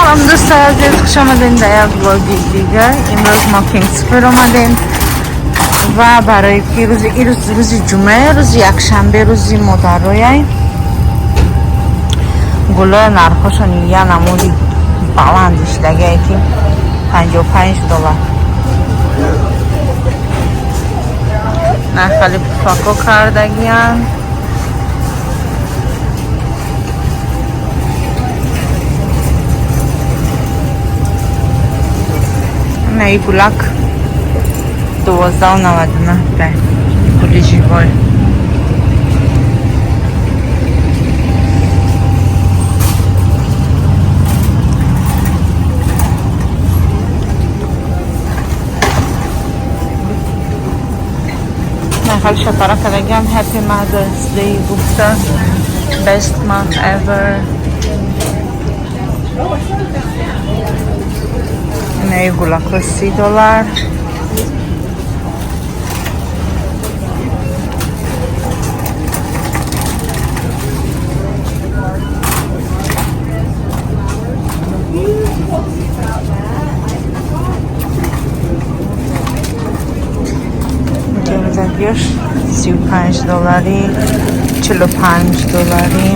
Салом дӯстои азиз, хуш омадем дар як влоги дигар. Имрӯз мо Кингсфер омадем ва барои ки рӯзи ирӯз рӯзи ҷумъа, рӯзи якшанбе, рӯзи модарояй, гулои нархҳошон я намуди баланд шудагае ки 55 доллар. Нархали пуфако кардагиян. На и гулак 12,99 бе. Гули живой. Нахал шапара кардагиам, Happy Mother's Day гуфта, Best mom ever. Инаи гулакҳо 30 доллар. Гирдагиёш 35 долларӣ, 45 долларӣ.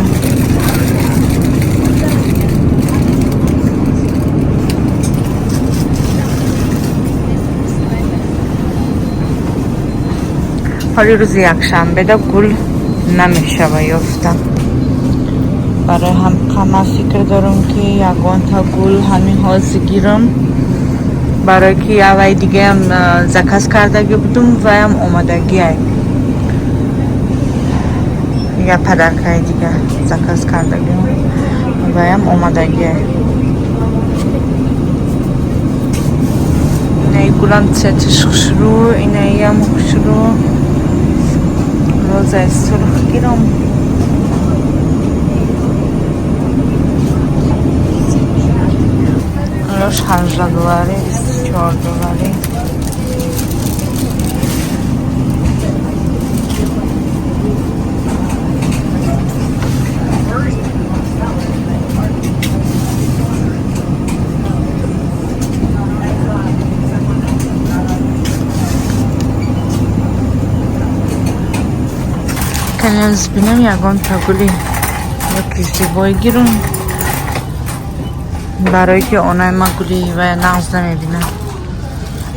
Ҳоли рӯзи якшанбеда гул намешава ёфта. Барои ҳам қама фикр дорам, ки ягонта гул ҳамин ҳозир гирам, барое ки явай дигаам заказ кардагӣ будум, ваям омадагиай. Я подаркаи дига заказ кардагӣ, ваям омадагиай. Инаи гулам цветиш хушрӯ, инаиам хушрӯ. Розаи сурх гирам. Рош 18 долларӣ, 24 долларӣ. Каназ бинам, ягонта гули ёки живой гирам, барое ки онаи ма гули ва нағз намебинанд,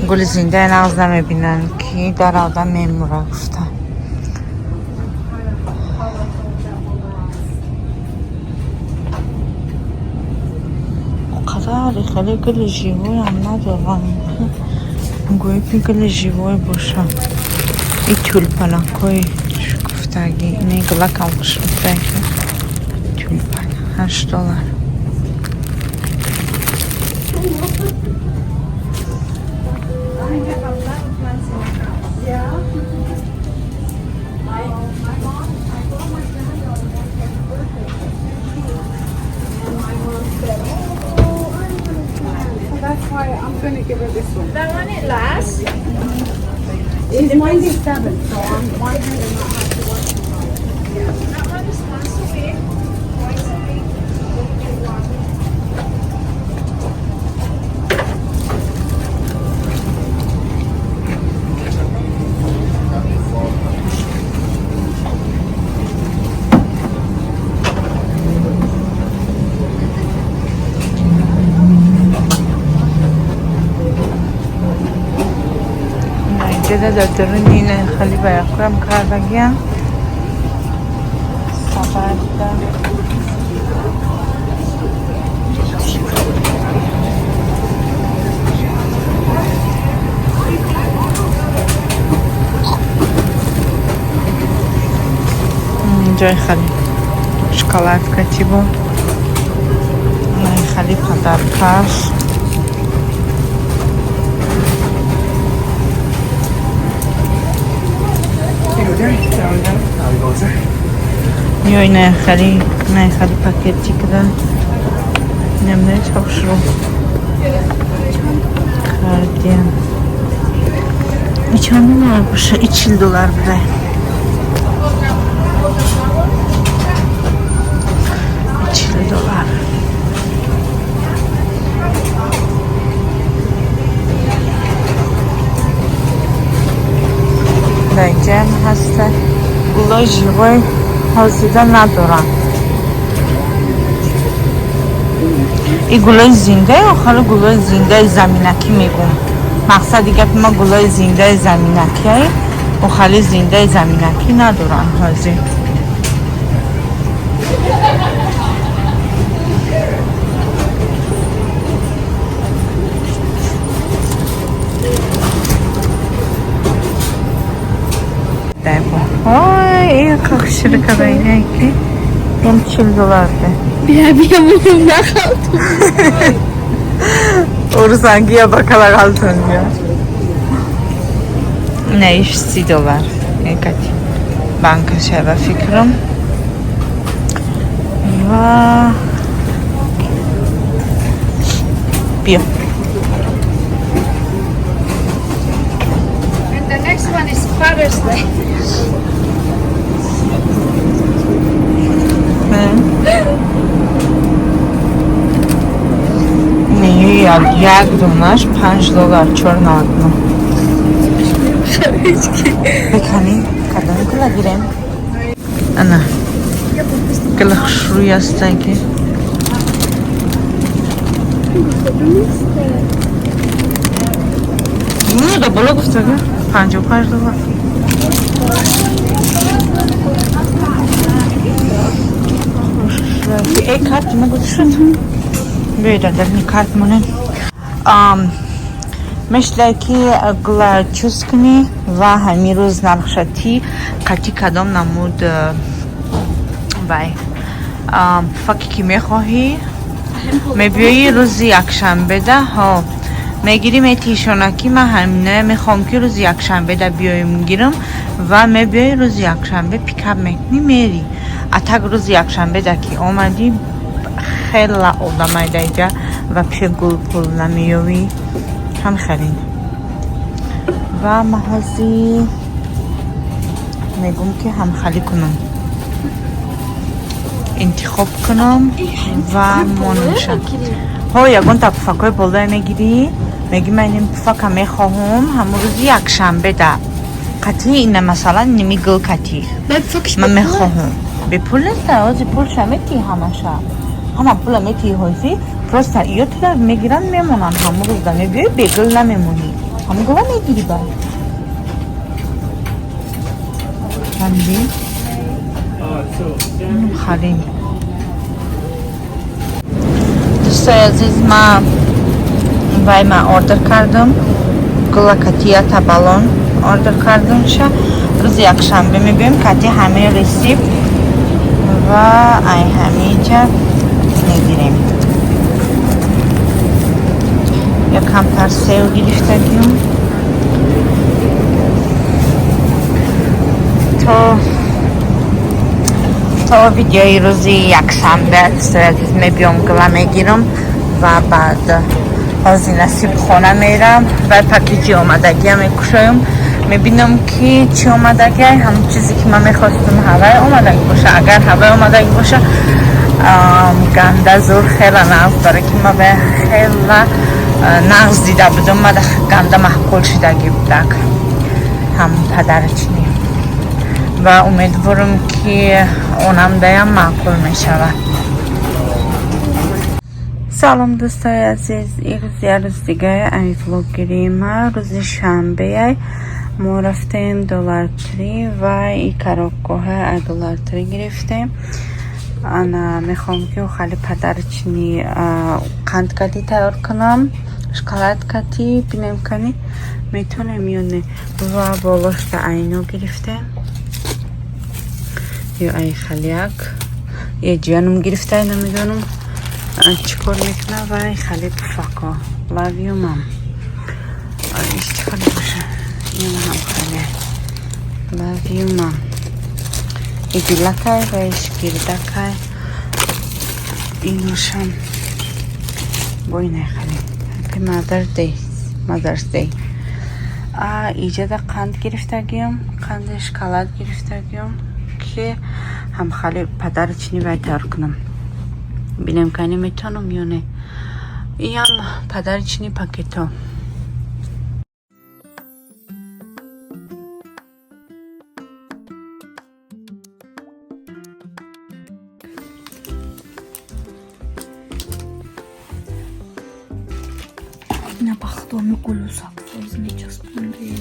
гули зиндаи нағз намебинанд, ки дар одам мемура гуфта. Қадари хеле гули живоям надорам, гӯё ки гули живой боша. И тюльпанакҳои шукуфтагӣ, ини гулакам хушбухтаи, тюльпан 8 доллар. My mom, I bought my granddaughter one for her birthday. And my mom said, "Oh, I want a plant." So that's why I'm gonna give her this one. That one, it lasts. She's 97, so I want her to not have to work too hard. That one is once a week, twice a week. You water. Инҷода дар даруни ина хали ба якоям кардагиям сабадда. Ҷои хали шоколадка чӣ бо хали подаркаш. Ё ина хали, ина хали пакетикда намна чохшру хардиям. И чанд доллар боша? И 40 доллар буда. 40 доллар. Гулои живой ҳозира надорам. И гулои зиндаи охари гулои зиндаи заминакӣ мегум. Мақсади гапи ма гулои зиндаи заминакиай, охали зиндаи заминакӣ надорам ҳозир. Ой, как широкая, Ям 40 доллар. Бия, бия, мунум нахалтун. Урзанги я бакала галтун бия. Не, иш 30 доллар. Экати. Банка шева фикрам. Ва. Бия. And the next one is Father's Day. Не, як донаш 5 доллар 4,99. Бекани, кадом гула гирем? Ана. Гула хушрӯй ҳастан ки. Ну, да боло гуфтага. 55 доллар. Эй, карт ма гуфт шуд. Биёед, дарни карт монем. Мешлай ки гула choose кунӣ ва ҳамин рӯз нархшатӣ қати кадом намуд вай пуфаке ки мехоҳӣ, мебиёӣ рӯзи якшанбеда, ҳо, мегирӣ, метишона ки ман ҳаминая мехоҳам ки рӯзи якшанбеда биёем гирам, ва мебиёӣ рӯзи якшанбе, пикап мекунӣ, мери. А так рӯзи якшанбеда ки омадӣ, хела одамай даиҷа, вообще гул пул намеёвӣ. Ҳам харин. Ва ман ҳозир мегӯм ки ҳамхалӣ кунам, интихоб кунам ва монумша. Ҳо, ягон та пуфакҳои болое мегирӣ, меги ман ин пуфака мехоҳам, ҳамун рӯзи якшанбеда қатъи ина, масалан, ними гул катӣ ман мехоҳам. Бепул неста, ҳозир пулша метиҳӣ, ҳамаша, ҳама пула метиҳӣ. Ҳозир просто ё тура мегиранд, мемонанд. Ҳамун рӯзда мебиёӣ, бегул намемонӣ, ҳамун гула мегирӣ. Ба чанди харем. Дӯстои азиз, ма вай ма ордер кардам, гула катията баллон ордер кардамша. Рӯзи якшанбе мебиём кати ҳамин receipt ва ай ҳаминҷа мегирем. Я камтар сев гирифтагим то видеои рӯзи якшанбе. Дӯстои азиз, мебиём, гула мегирам ва баъд ҳозир насиб хона мерам ва package и омадагия мекушоем, мебинам ки чӣ омадагиай. Ҳамон чизе ки ман мехостум, ҳавай омадагӣ боша. Агар ҳавай омадагӣ боша, ганда зур, хела нағз, барои ки ман хела нағз дида будам, мада ганда маъқул шидагӣ будак ҳамон подарочный ва умедворам ки онамдаям маъқул мешавад. Салом, дӯстои азиз. Ирӯз як рӯз дигаи ай влоггирии ма, рӯзи шанбеай. Мо рафтем Dollar Tree ва и коробкаҳои ай Dollar Tree гирифтем. Ана, мехоҳам ки хали подарочный қанд кати тайёр кунам, шоколад кати. Бинем, кани метонем ё не. Ва болошта айно гирифтем ё ай халияк я ҷиянум гирифта, намедонам чӣ кор мекунам. Ва ай хали пуфако love you mom, иш чӣ хали боша, ина ҳам хали love you mom, игилакай ва иш гирдакай, иношам бо инай хали happy mother day, mother's day. А иҷада қанд гирифтагиём, қанди шоколад гирифтагиём ки ҳам хали подарочный вай тайёр кунам. Бинем, кани метонам ё не. Иам подарочный пакето. Ина бахдоми гулу сабз мечаспонди.